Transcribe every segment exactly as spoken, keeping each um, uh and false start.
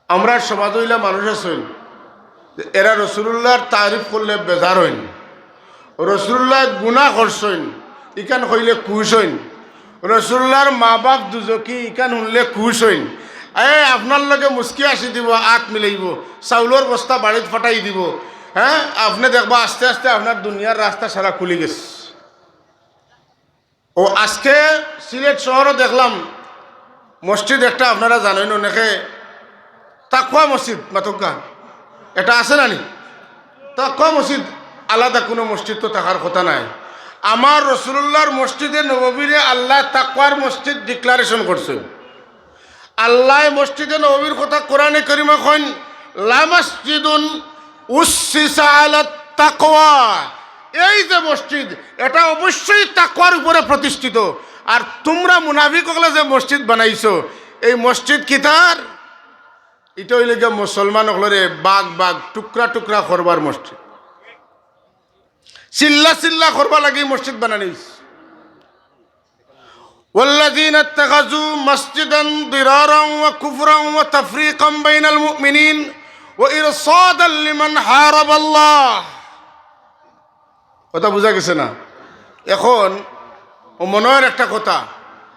আমরার সমাজো ইলা মানুষ আছইন, এরা রসুলুল্লাহর তারিফ করলে বেজার অইন, রসুলুল্লায় গুনা করছইন, ইখান কইলে খুশ অইন, রসুলুল্লাহর মা-বাফ দুজখি, ইখান হুনলে খুশ অইন। এ, আপনার লগে মুচকি হাছি দিবো, আত মিলাইবো, চাউলর বস্তা বাড়িত ফাটাই দিবো। হ্যাঁ, আপনে দেখবা আস্তে আস্তে আপনার দুনিয়ার রাস্তা সারা খুলি গেছে। ও আজকে সিলেট শহরো দেখলাম মসজিদ একটা, আপনারা জানইন অনেকে, তাকওয়া মসজিদ মাতউক্কা, এটা আছে না নি? তাকওয়া মসজিদ, আলাদা কুনু মসজিদ তো থাকার কথা নায়। আমার রসুলুল্লাহর মসজিদে নববীরে আল্লায় তাকওয়ার মসজিদ declaration করছইন। আল্লায় মসজিদে নববীর কথা কোরআনে করিমো কইন, "লামাসজিদুন উসসিসা আলাত তাকওয়া।" এই যে মসজিদ, এটা অবশ্যই তাকওয়ার উপরে প্রতিষ্ঠিত। আর তুমরা মুনাফিক অকলে যে মসজিদ বানাইছো, এই মসজিদ কিতার? ইটা অইলো গিয়া মুসলমান অকলরে ভাগ ভাগ, টুকরা টুকরা করবার মসজিদ, চিল্লা চিল্লা করবার লাগি মসজিদ বানানি অইছে। والذين اتخذوا مسجدا ضرارا وكفرا وتفريقا بين المؤمنين وإرصادا لمن حارب الله। কথা বুঝা গেছে না? এখন ও মনে হয় একটা কথা,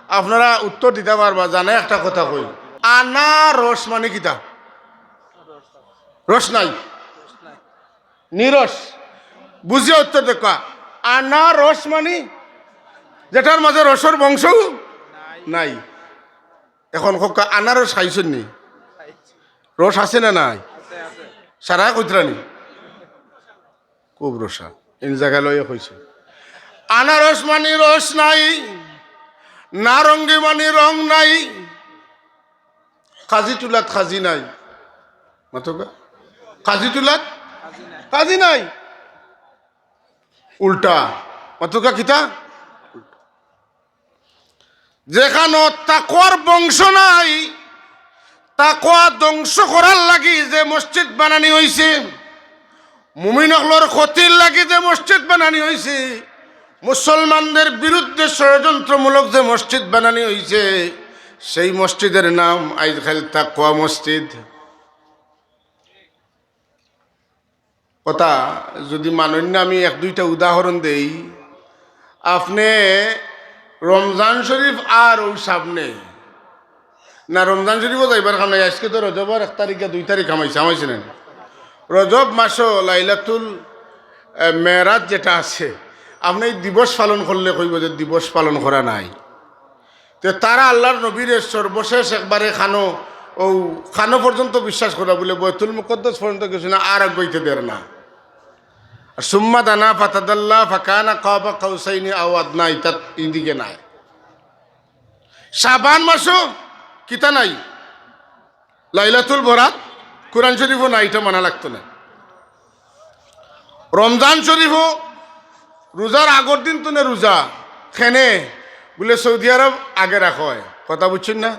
আপনারা উত্তর দিতা পারবা, জানে একটা কথা কই, আনারস মানে কিতা? রস নাই, নিরস। বুঝিয়া উত্তর দেখা। আনারস মানে যেটার মাঝে রসর বংশ নাই। এখন কউক্কা, আনারস খাইছইন নি? রস আছে না নাই? সারা কইতরা নি? খুব রসা। ইন জাগা লইয়া কইছে। আনারস মানে রস নাই, নারঙ্গি মানে রং নাই, কাজি টুলাত কাজি নাই। মাতউক্কা? কাজি টুলাত কাজি নাই। উল্টা। মাতউক্কা কিতা? যেখানো তাকওয়ার বংশ নাই, তাকওয়া ধ্বংস করার লাগি যে মসজিদ বানানি অইছে, মুমিন অকলর ক্ষতির লাগি যে মসজিদ বানানি অইছে, মুসলমানদের বিরুদ্ধে ষড়যন্ত্রমূলক যে মসজিদ বানানি অইছে, সেই মসজিদের নাম আইজকাইল তাকওয়া মসজিদ। কথা যদি মানইন না, আমি এক দুইটা উদাহরণ দেই। আপনে রমজান শরীফ আর ওই সামনে না, রমজান শরীফও যাইবার কাম নাই। আজকে তো রজবর এক তারিখ, দুই তারিখ হামাইছে, হামাইছে না? রজব মাসও লাইলাতুল, এ, মেরাজ যেটা আছে, আপনে এই দিবস পালন করলে কইবো যে দিবস পালন করা নাই। তে তারা আল্লাহর নবীরে সর্বশেষ একবারে কানো, ও কানো পর্যন্ত বিশ্বাস করা, বুলে বয়তুল মুকাদ্দাস পর্যন্ত গেছে না, আর আগুয়াইতে দের না। আর সুম্মা দানা ফাতাদাল্লা ফাকানা কাবা কাউসাইনি আও আদনা, ইতা ইদিকে নাই। শাবান মাসও কিতা নাই, লাইলাতুল বরাত, কোরআন শরীফও নাই, ইটা মানা লাগতো না। রমজান শরীফও রোজার আগর দিন তো না রোজা, কেনে বুলে সৌদি আরব আগে রাখা হয়, কথা বুঝছইন না?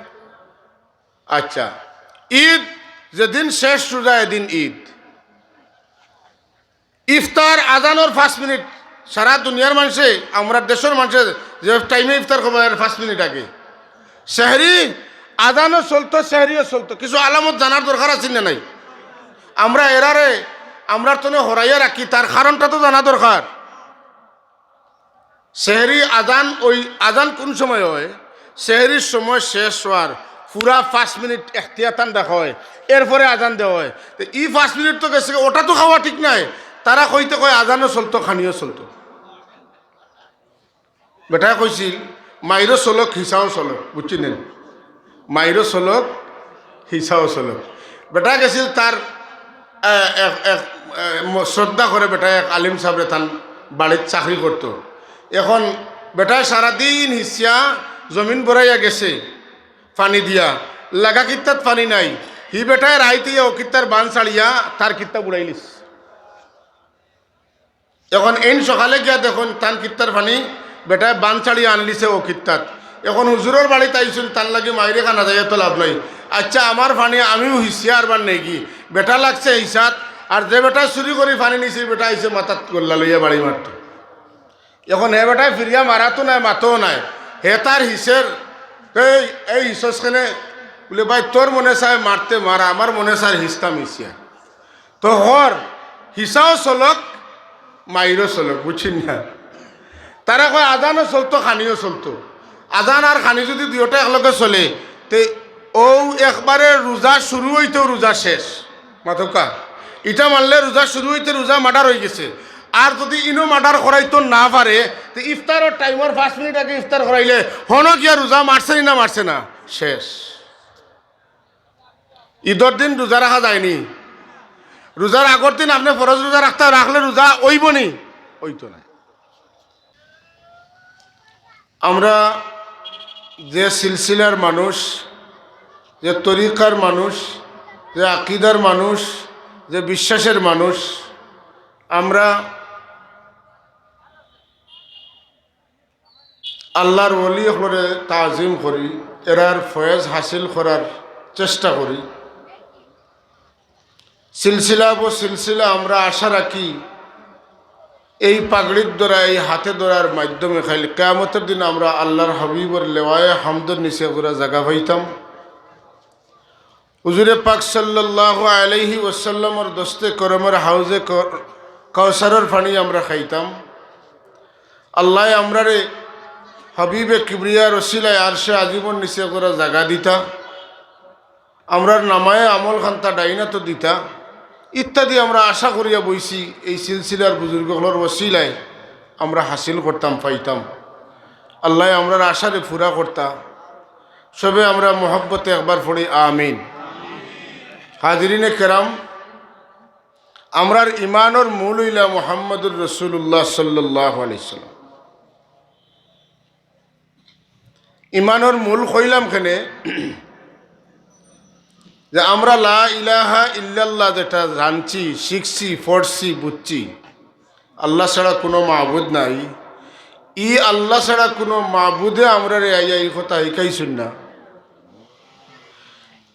আচ্ছা, ঈদ যেদিন শেষ রোজা এদিন ঈদ। ইফতার আজানর পাঁচ মিনিট, সারা দুনিয়ার মানষে, আমরার দেশর মানষে যে টাইমে ইফতার করবা, এর পাঁচ মিনিট আগে সেহরি আজানও চলতো, সেহরিও চলতো। কিছু আলামত জানার দরকার আছে না নাই? আমরা এরারে, আমরার তনে হরাইয়া রাখি, তার কারণটা তো জানা দরকার। সেহরি আজান, ওই আজান কোন সময় হয়? সেহরির সময় শেষ হওয়ার পুরা পাঁচ মিনিট এখতিয়াতান দেখা হয়, এরপরে আজান দেওয়া হয়। তো এই পাঁচ মিনিট তো গেছে, ওটা তো খাওয়া ঠিক নাই। তারা কইতে কয় আজানও চলতো, খানিও চলতো। বেটায় কইছিল, "মাইরও চলক, হিসাও চলক", বুঝছইন নি? "মাইরও চলক, হিসাও চলক।" বেটা গেছিল তার, এ, এক, এক, এ, ম-, শ্রদ্ধা করে বেটা এক আলিম সাবরে তান বাড়িত চাকরি করতো। এখন বেটায় সারাদিন হিসিয়া জমিন ভরাইয়া গেছে পানি দিয়া, লাগা কিত্তাত পানি নাই। হি বেটায় রাইত ইয়া ও কিত্তার বান ছাড়িয়া তার কিত্তা বুড়াইলিছে। এখন এইন সকালে গিয়া দেখইন, তান কিত্তার পানি বেটায় বান ছাড়িয়া আনলিছে ও কিত্তাত। এখন হুজুরর বাড়িত আইছইন, তান লাগি মাইরে খানা যাইয়া তো লাভ নাই। আচ্ছা, আমার পানি আমিও হিসিয়া আর বার নেগি। বেটা লাগছে হিসাত, আর যে বেটা চুরি করি পানি নিছে, বেটা আইছে মাথাত গল্লা লইয়া বাড়ি মারতো। এখন হে বেটায় ফিরিয়া মারাতো নাই, মাতও নাই। হে তার হিসের, এই, এই হিসস কেনে, বুলে, "ভাই, তোর মনে চায় মারতে মার, আমার মনে চায় হিসতা মিশিয়া।" তো হর, হিসাও চলক, মাইরও চলক, বুঝছইন না? তারা কয়, "আজানও চলতো, খানিও চলতো।" আজান আর খানি যুদি দুইওটা একলগে চলে, তে অউ একবারে রোজা শুরু অইতেউ রোজা শেষ। মাতউক্কা, ইটা মানলে রোজা শুরু অইতে রোজা মার্ডার অইগেছে। আর যুদি ইনো মার্ডার করাইতো না পারে, তে ইফতারর টাইমর পাঁচ মিনিট আগে ইফতার করাইলে হনো গিয়া রোজা মারছে নি না মারছে না? শেষ। ইদর দিন রোজা রাখা যায়নি। রোজার আগর দিন আপনে ফরজ রোজা রাখতা, রাখলে রোজা অইবো নি? অইতো নায়। আমরা যে সিলসিলার মানুষ, যে তরিকার মানুষ, যে আকিদার মানুষ, যে বিশ্বাসের মানুষ, আমরা আল্লার ওলি অকলরে তাজিম করি, এরার ফয়েজ হাসিল করার চেষ্টা করি। সিলসিলা বো সিলসিলা আমরা আশা রাখি, এই পাগড়ির দ্বারা, এই হাতে ধরার মাধ্যমে কাইল কিয়ামতর দিন আমরা আল্লার হাবিবর লেওয়ায়ে হামদর নিচে গুরা জাগা পাইতাম। হুজুরে পাক সাল্লাল্লাহু আলাইহি ওয়াসাল্লামর দস্তে করমর হাউজে ক-, কাউসারর পানি আমরা খাইতাম। আল্লায় আমরারে হাবিবে কিবরিয়ার ওসিলায় আরশে আজিমর নিচে গুরা জাগা দিতা। আমরার নামায়ে আমল খান্তা ডাইনাতো দিতা, ইত্যাদি আমরা আশা করিয়া বইছি। এই সিলসিলার বুজুর্গ অকলর ওসিলায় আমরা হাসিল করতাম, পাইতাম। আল্লায় আমরার আশারে পুরা করতা। সবে আমরা মহব্বতে একবার পড়ি, আমিন। হাজিরিনে কেরাম, আমরার ইমানর মূল অইলা মুহাম্মাদুর রাসূলুল্লাহ সাল্লাল্লাহু আলাইহি সাল্লাম। ইমানর মূল কইলাম কেনে, যে আমরা লা ইলাহা ইল্লাল্লাহ যেটা জানছি, শিখছি, পড়ছি, বুঝছি, আল্লাহ ছাড়া কুনু মাবুদ নাই, ই আল্লাহ ছাড়া কুনু মাবুদে আমরারে আইয়া ই কথা শিখাইছইন না।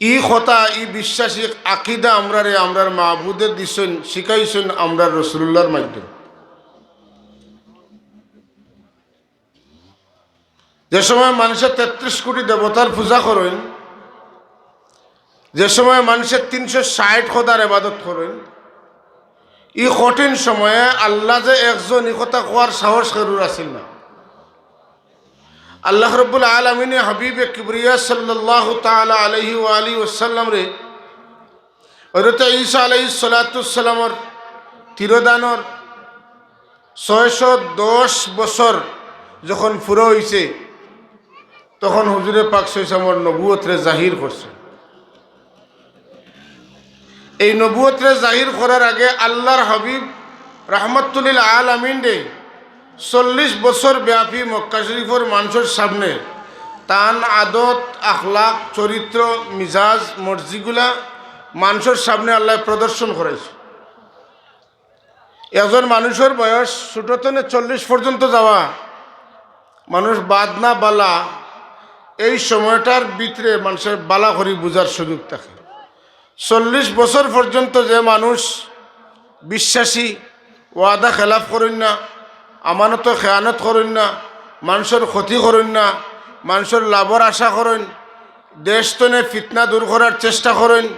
ই কথা, ই বিশ্বাসী আকিদা আমরারে আমরার মাবুদে দিছইন, শিখাইছইন আমরার রাসূলুল্লাহর মাধ্যমে। যে সময় মানষে তেত্রিশ কোটি দেবতার পূজা করইন, যে সময় মানষে তিনশো ষাইট খোদার ইবাদত করইন, ই কঠিন সময়ে আল্লাহ যে একজন, ই কথা কওয়ার সাহস কেউর আছিল না। আল্লাহ রাব্বুল আলামিনে হাবিবে কিবরিয়া সাল্লাল্লাহু তাআলা আলাইহি ওয়া আলিহি ওয়াসাল্লামরে হযরত ঈসা আলাইহিস সালাতু ওয়াসসালামর তিরোধানর ছয়শো দশ বছর যখন পুরা অইছে, তখন হুজুরে পাক সাল্লাল্লাহু আলাইহি ওয়াসাল্লামর নবুয়তরে জাহির করছে। এই নবুয়তরে জাহির করার আগে আল্লাহর হাবিব রাহমাতুল লিল আলামিনরে চল্লিশ বছর ব্যাপী মক্কা শরীফর মানষর সামনে তান আদত, আখলাক, চরিত্র, মিজাজ, মর্জিগুলা মানষর সামনে আল্লায় প্রদর্শন করাইছে। একজন মানষর বয়স ছোট তনে চল্লিশ পর্যন্ত যাওয়া, মানুষ বাদ না বালা, এই সময়টার ভিতরে মানষর বালা করি বুঝার সুযোগ থাকে। চল্লিশ বছর পর্যন্ত যে মানুষ বিশ্বাসী, ওয়াদা খেলাফ করইন না, আমানতো খেয়ানত করইন না, মানষর ক্ষতি করইন না, মানষর লাভর আশা করইন, দেশ তনে ফিতনা দূর করার চেষ্টা করইন,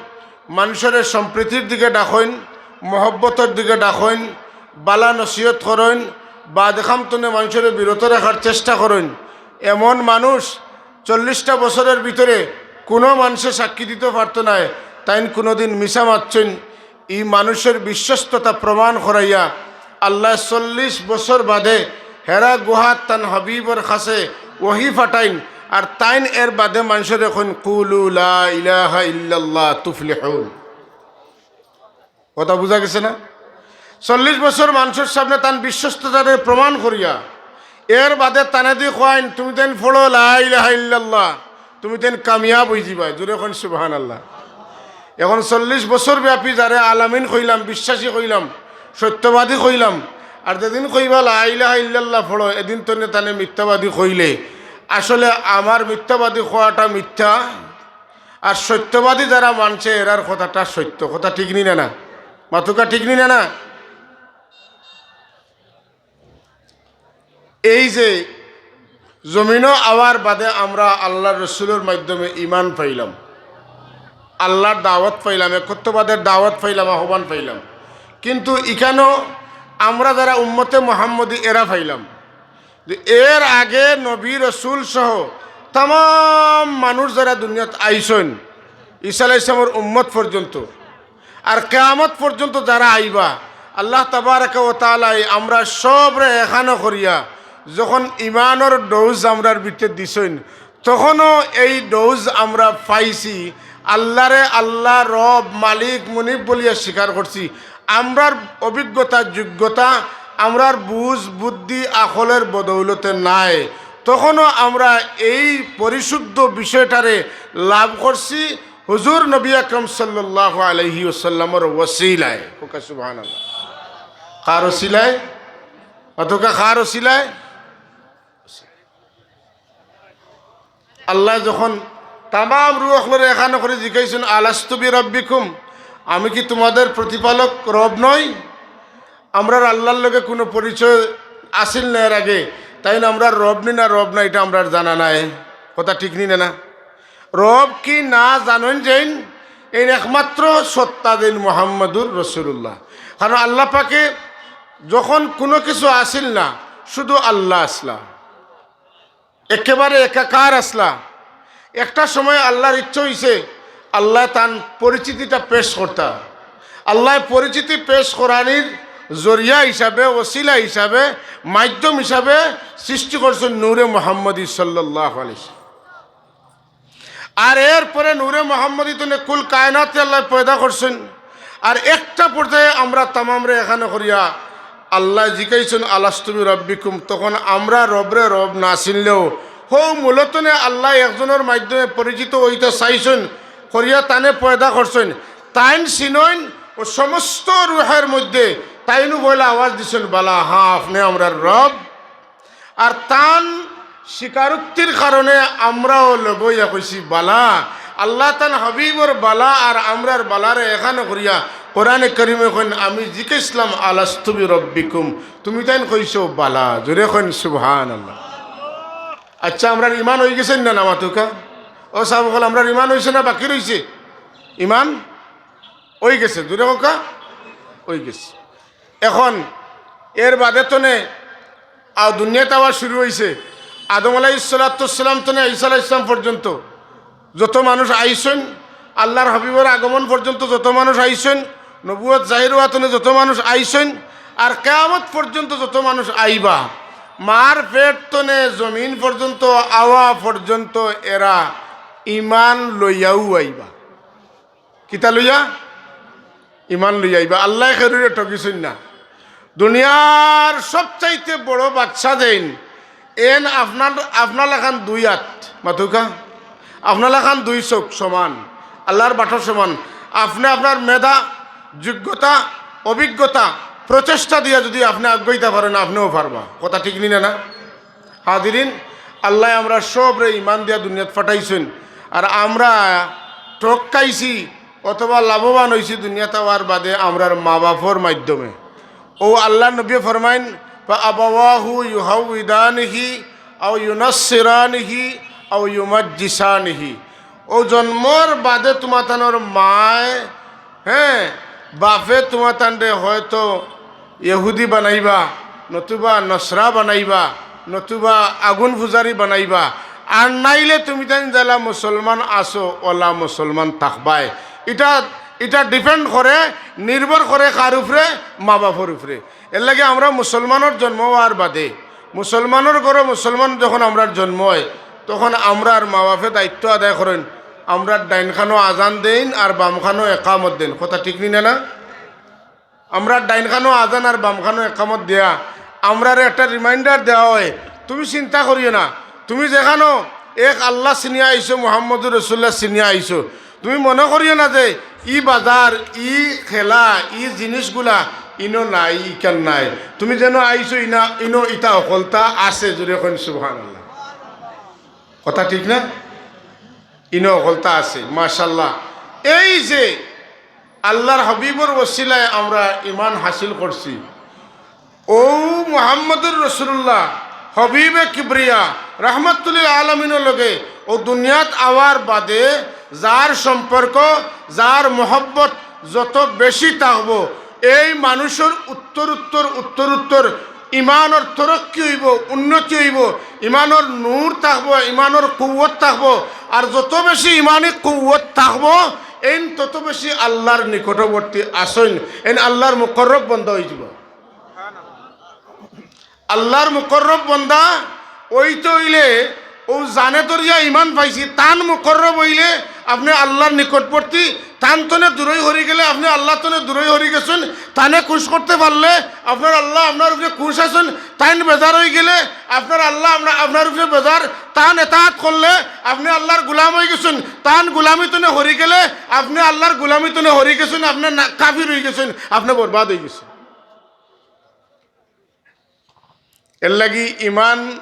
মানষরে সম্প্রীতির দিকে ডাকইন, মহব্বতর দিকে ডাকইন, বালা নসিহত করইন, বাদ কাম তনে মানষরে বিরত রাখার চেষ্টা করইন। এমন মানুষ চল্লিশটা বছরর ভিতরে কুনু মানষে সাক্ষী দিতো পারতো নায়, তাইন কুনুদিন মিছা মাতছইন। ই মানষর বিশ্বস্ততা প্রমাণ করাইয়া আল্লায় চল্লিশ বছর বাদে হেরা গুহাত তান হাবিবর কাছে ওহি পাঠাইন, আর তাইন এর বাদে মানষরে কইন, "কুলু লা ইলাহা ইল্লাল্লাহ তুফলিহুন।" কথা বুঝা গেছে না? চল্লিশ বছর মানষর সামনে তান বিশ্বস্ততারে প্রমাণ করিয়া এর বাদে তানেদি কইন, "তুমি তাইন পড়ো লা ইলাহা ইল্লাল্লাহ, তুমি তাইন কামিয়াব অইযিবায়।" জোরে কইন সুবহানাল্লাহ। এখন চল্লিশ বছর ব্যাপী যারে আল আমিন কইলাম, বিশ্বাসী কইলাম, সত্যবাদী কইলাম, আর যেদিন কইবা লা ইলাহা ইল্লাল্লাহ পড়ো, এদিন তনে তানে মিথ্যাবাদী কইলে, আসলে আমার মিথ্যাবাদী কওয়াটা মিথ্যা, আর সত্যবাদী যারা মানছে এরার কথাটা সত্য। কথা ঠিক নি না? না মাতউক্কা, ঠিক নি না? না, এই যে জমিনো আওয়ার বাদে আমরা আল্লাহর রসুলর মাধ্যমে ইমান পাইলাম, আল্লাহর দাওয়াত পাইলাম, একত্ববাদের দাওয়াত পাইলাম, আহ্বান পাইলাম। কিন্তু ইখানো আমরা যারা উম্মতে মুহাম্মদী এরা পাইলাম। যে এর আগে নবী রসুল সহ তামাম মানুষ যারা দুনিয়াত আইছইন, ঈসা আলাইহিস সালামর উম্মত পর্যন্ত, আর কিয়ামত পর্যন্ত যারা আইবা, আল্লাহ তাবারাকা ওয়া তাআলায় আমরা সবরে একখানো করিয়া যখন ইমানর ডোজ আমরার ভিতরে দিছইন, তখনও এই ডোজ আমরা পাইছি। আল্লাহরে আল্লাহ, রব, মালিক, মুনিব বলিয়া স্বীকার করছি। আমরার অভিজ্ঞতা, যোগ্যতা, আমরার বুঝ, বুদ্ধি, আকলের বদৌলতে নায়। তখনও আমরা এই পরিশুদ্ধ বিষয়টারে লাভ করছি হুজুর নবী আকরাম সাল্লাল্লাহু আলাইহি ওয়াসাল্লামর ওসিলায়। কউক্কা সুবহানাল্লাহ। কার ওসিলায়? অতকা কার ওসিলায়? আল্লায় যখন তামাম রুহ অকলরে একখানো করি জিকাইছইন, "আলাস্তু বিরাব্বিকুম, আমি কি তোমাদের প্রতিপালক রব নই?" আমরার আল্লাহর লগে কুনু পরিচয় আছিল না এর আগে, তাইন আমরার রব নি না রব না, ইটা আমরার জানা নাই। কথা ঠিক নি না, না? রব কি না জানইন যেইন, এইন একমাত্র সত্তা যেইন মুহাম্মাদুর রাসূলুল্লাহ। কারণ আল্লাহ পাকে যখন কুনু কিছু আছিল না, শুধু আল্লাহ আছলা। একেবারে একাকার আছলা। একটা সময় আল্লাহর ইচ্ছা অইছে, আল্লায় তান পরিচিতিটা পেশ করতা। আল্লায় পরিচিতি পেশ করানির জরিয়া হিসাবে, ওসিলা হিসাবে, মাধ্যম হিসাবে সৃষ্টি করছইন নূরে মুহাম্মদী সাল্লাল্লাহু আলাইহি ওয়াসাল্লাম। আর এরপরে নূরে মুহাম্মদী তনে কুল কায়নাতরে আল্লায় পয়দা করছইন। আর একটা পর্যায়ে আমরা তামামরে একখানো করিয়া আল্লায় জিকাইছইন, "আলাস্তু বিরাব্বিকুম", তখন আমরা রবরে রব না চিনলেও হউ মূলতনে আল্লায় একজনর মাধ্যমে পরিচিত অইতা চাইছইন, করিয়া তানে পয়দা করছইন। তাইন চিনইন ও সমস্ত রুহের মধ্যে তাইনও পয়লা আওয়াজ দিছইন, "বালা, হ্যাঁ, আপনে আমরার রব।" আর তান স্বীকারোক্তির কারণে আমরাও লগইয়া কইছি বালা। আল্লাহ তান হাবিবর বালা আর আমরার বালারে একখানো করিয়া কোরআনে করিমে কইন, "আমি জিকাইছলাম আলাস্তু বিরাব্বিকুম, তুমি তাইন কইছো বালা।" জোরে কইন সুবহানাল্লাহ। আচ্ছা, আমরার ইমান অইগেছে না, না মাতুক্কা? ও সাব অকল, আমরার ইমান অইছে না বাকি রইছে? ইমান অইগেছে, জোরে কউক্কা, অইগেছে। এখন এর বাদে তনে আ-, দুনিয়াত আওয়া শুরু অইছে। আদম আলাইহিস সালাতু ওয়াস সালাম তনে ঈসা আলাইহিস সালাম পর্যন্ত যত মানুষ আইছইন, আল্লাহর হাবিবর আগমন পর্যন্ত যত মানুষ আইছইন, নবুয়ত জাহির অওয়া তনে যত মানুষ আইছইন, আর কিয়ামত পর্যন্ত যত মানুষ আইবা, মার পেট তনে জমিন পর্যন্ত আওয়া পর্যন্ত এরা ইমান লইয়াউ আইবা। কিতা লইয়া? ইমান লইয়া আইবা। আল্লায় কেউরে ঠগিছইন না। দুনিয়ার সবচাইতে বড় বাদশা যেইন, এইন আপনার, আপনার লাখান দুই আত, মাতুক্কা, আপনার লাখান দুই চউখ সমান, আল্লাহর বাটর সমান। আপনে আপনার মেধা, যোগ্যতা, অভিজ্ঞতা, প্রচেষ্টা দিয়া যুদি আপনে আগুয়াইতা পারইন, আপনেও পারবা। কথা ঠিক নি না, না? হাজিরিন, আল্লায় আমরা সবরে ইমান দিয়া দুনিয়াত পাঠাইছইন, আর আমরা ঠগ খাইছি অথবা লাভবান অইছি দুনিয়াত আওয়ার বাদে আমরার মা-বাফর মাধ্যমে। অউ আল্লাহর নবীয়ে ফরমাইন, "ফাআবাওয়াহু ইউহাউইদানিহি আও ইউনাসসিরানিহি আও ইউমাজ্জিসানিহি।" অউ জন্মর বাদে তুমাতানর মায়, হ্যাঁ, বাফে তুমাতানরে হয়তো ইহুদি বানাইবা, নতুবা নসরা বানাইবা, নতুবা আগুন পূজারি বানাইবা, আর নাইলে তুমিতাইন যেলা মুসলমান আছো, অলা মুসলমান থাকবায়। ইটা, ইটা depend করে, নির্ভর করে কার উপরে? মা-বাফর উপরে। এরলাগি আমরা মুসলমানর জন্ম অওয়ার বাদে, মুসলমানর ঘরো মুসলমান যখন আমরার জন্ম অয়, তখন আমরার মা-বাফে দায়িত্ব আদায় করইন, আমরার ডাইন কানো আজান দেইন আর বাম কানো একামত দেইন। কথা ঠিক নি না, না? আমরার ডাইন কানো আজান আর বাম কানো একামত দেয়া, আমরারে একটা reminder দেওয়া অয়, তুমি চিন্তা করিও না, তুমি যেকানো এক আল্লাহ চিনিয়া আইছো, মুহাম্মদুর রাসূলুল্লাহ চিনিয়া আইছো, তুমি মনো করিও না যে ই বাজার, ই খেলা, ই জিনিসগুলা ইনো নাই, ইখান নাই। তুমি যেনো আইছো, ইনা, ইনো ইতা হকলতা আছে, জোরে কইন সুবহানাল্লাহ। কথা ঠিক না? ইনো হকলতা আছে, মাশাআল্লাহ। এই যে আল্লাহর হাবিবর ওসিলায় আমরা ইমান হাসিল করছি, অউ মুহাম্মদুর রাসূলুল্লাহ, হাবিবে কিবরিয়া, রাহমাতুল্লিল আলামিনর লগে অউ দুনিয়াত আওয়ার বাদে যার সম্পর্ক, যার মহব্বত যত বেশি থাকবো, এই মানুষর উত্তর উত্তর উত্তর উত্তর ইমানর তরক্কি অইবো, উন্নতি অইবো, ইমানর নূর থাকবো, ইমানর কুওয়ত থাকবো। আর যত বেশি ইমানি কুওয়ত থাকবো, এইন তত বেশি আল্লার নিকটবর্তী আছইন, এইন আল্লার মুকররব বন্দা অইযিবো। আল্লার মুকররব বন্দা অইতে অইলে, অউ জানে ধরিয়া ইমান পাইছি, তান মুকররব অইলে আপনে আল্লার নিকটবর্তী, তান তনে দূরই হরি গেলে আপনে আল্লার তনে দূরই হরি গেছইন। তানে খুশ করতে পারলে আপনার আল্লা আপনার উপরে খুশ আছইন, তাইন বেজার অইগেলে আপনার আল্লা আপনার, আপনার উপরে বেজার। তান এতাআত করলে আপনে আল্লার গুলাম অইগেছইন, তান গুলামি তনে হরি গেলে আপনে আল্লার গুলামি তনে হরি গেছইন, আপনে না, কাফির অইগেছইন, আপনে বরবাদ অইগেছইন। এরলাগি ইমান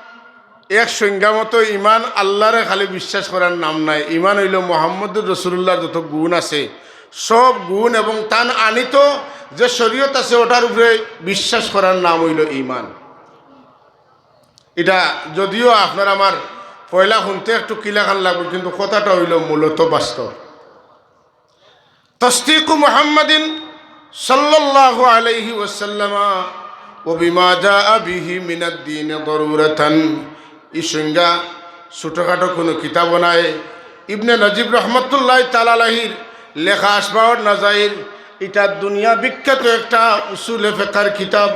এক সংজ্ঞা মতো, ইমান আল্লারে খালি বিশ্বাস করার নাম নায়। ইমান অইলো মুহাম্মদুর রাসুলুল্লাহর যত গুণ আছে, সব গুণ এবং তান আনিত যে শরীয়ত আছে, ওটার উপরে বিশ্বাস করার নাম অইলো ইমান। ইটা যদিও আপনার আমার পয়লা হুনতে একটু কিলাখান লাগবো, কিন্তু কথাটা অইলো মূলত বাস্তব। তাসদিকু মুহাম্মাদিন সাল্লাল্লাহু আলাইহি ওয়াসাল্লামা ওয়া বিমা জাআ বিহি মিনাদ দীনি দারুরাতান। ই সংজ্ঞা ছোটখাটো কুনু কিতাবো নাই। ইবনে নজিব রহমতুল্লাহি তাআলা আলাইহির লেখা আশবাউন নাজাইর, ইটা দুনিয়া বিখ্যাত একটা উসুলে ফিকহর কিতাব।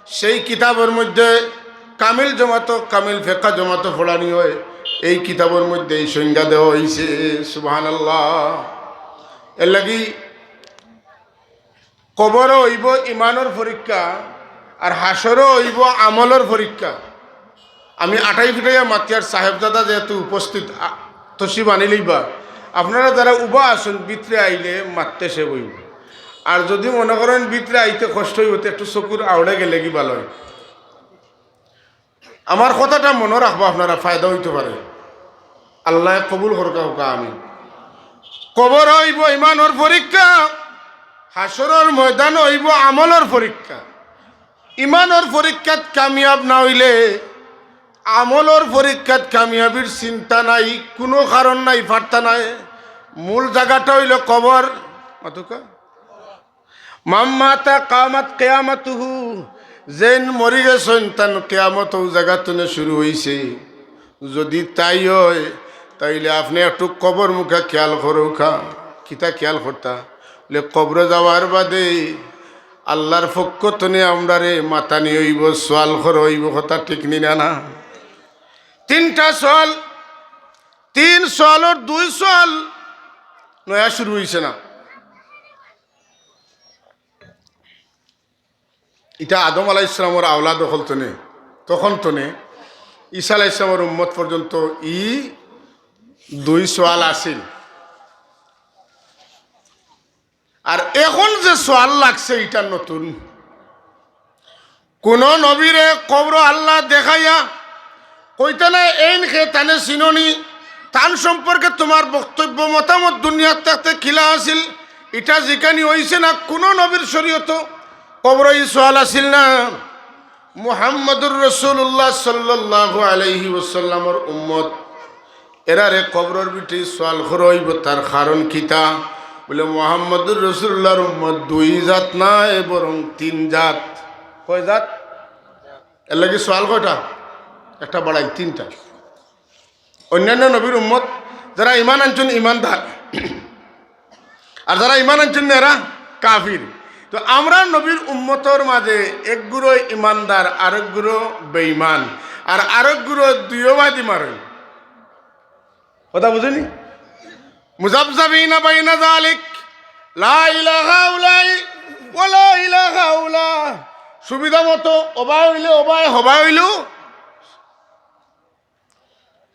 সেই কিতাবর মধ্যে কামিল জমাতো, কামিল ফিকহ জমাতো পড়ানি অয়। এই কিতাবর মধ্যে এই সংজ্ঞা দেওয়া অইছে। সুবহানাল্লাহ। এরলাগি কবরও অইবো ইমানর পরীক্ষা, আর হাশরও অইবো আমলর পরীক্ষা। আমি আটাই ফিটাইয়া মাতিয়ার, সাহেবজাদা যেহেতু উপস্থিত, আ, তশরিফ আনিলিবা, আপনারা যারা উবা আছইন, ভিতরে আইলে মাততে সে বইব। আর যদি মনে করইন ভিতরে আইতে কষ্ট অইবো, তে একটু চকুর আওড়ে গেলেগি ভালা অয়। আমার কথাটা মনো রাখবা, আপনারা ফায়দা অইতো পারে। আল্লায় কবুল করউক্কা, কউক্কা আমিন। কবর অইবো ইমানর পরীক্ষা, হাশরর ময়দান অইবো আমলর পরীক্ষা। ইমানর পরীক্ষাত কামিয়াব না অইলে আমলর পরীক্ষাত কামিয়াবির চিন্তা নাই, কুনু কারণ নাই, পাত্তা নাই। মূল জাগাটা অইলো কবর। মাতুক্কা। মান মাতা কামাত কিয়ামাতুহু, যেইন মরি গেছইন, তান কিয়ামত অউ জাগাত থনে শুরু অইছে। যদি তাই অয়, তাইলে আপনে একটু কবর মুখা খিয়াল করউক্কা। কিতা খিয়াল করতা? বলে, কবরো যাওয়ার বাদে আল্লার পক্ষ থনে আমরারে মাতানি অইবো, সওয়াল করা অইবো, কথা ঠিক নি না? না, তিনটা সওয়াল, তিন সওয়ালর দুই সওয়াল নয়া শুরু অইছে না। ইটা আদম আলাইহিস সালামর আওলাদ অকল থনে, তখন থনে ঈসা আলাইহিস সালামর উম্মত পর্যন্ত ই দুই সওয়াল আছিল। আর এখন যে সওয়াল লাগছে, ইটা নতুন। কুনু নবীরে কবরো আল্লায় দেখাইয়া কইতা নায়, "এইন কে, তানে চিনোনি? তান সম্পর্কে তুমার বক্তব্য, মতামত দুনিয়াত থাকতে কিলা আছিল?" ইটা জিকানি অইছে না। কুনু নবীর শরীয়তো কবরো ই সওয়াল আছিল না। মুহাম্মাদুর রাসুলুল্লাহ সাল্লাল্লাহু আলাইহি ওয়াসাল্লামর উম্মত, এরারে কবরর ভিতরে সওয়াল করা অইবো, তার কারণ কিতা? বলে, মুহাম্মাদুর রাসুলুল্লাহর উম্মত দুই জাত নায়, বরং তিন জাত। কয় জাত? এরলাগি সওয়াল কয়টা? একটা বাড়াই, তিনটা। অইন্যান্য নবীর উম্মত, যারা ইমান আনছইন ইমানদার, আর যারা ইমান আনছইন না, এরা কাফির। তো আমরার নবীর উম্মতর মাঝে একগুরু ইমানদার, আরেকগুরু বেইমান, আর আরেকগুরু দুইওবায়দি মারইন। কথা বুঝছইন নি? মুযাবযাবিনা বাইনা যালিক, লা ইলা হাউলাই ওয়া লা ইলা হাউলা। সুবিধা মতো অবায় অইলে অবায়, হবায় অইলেও।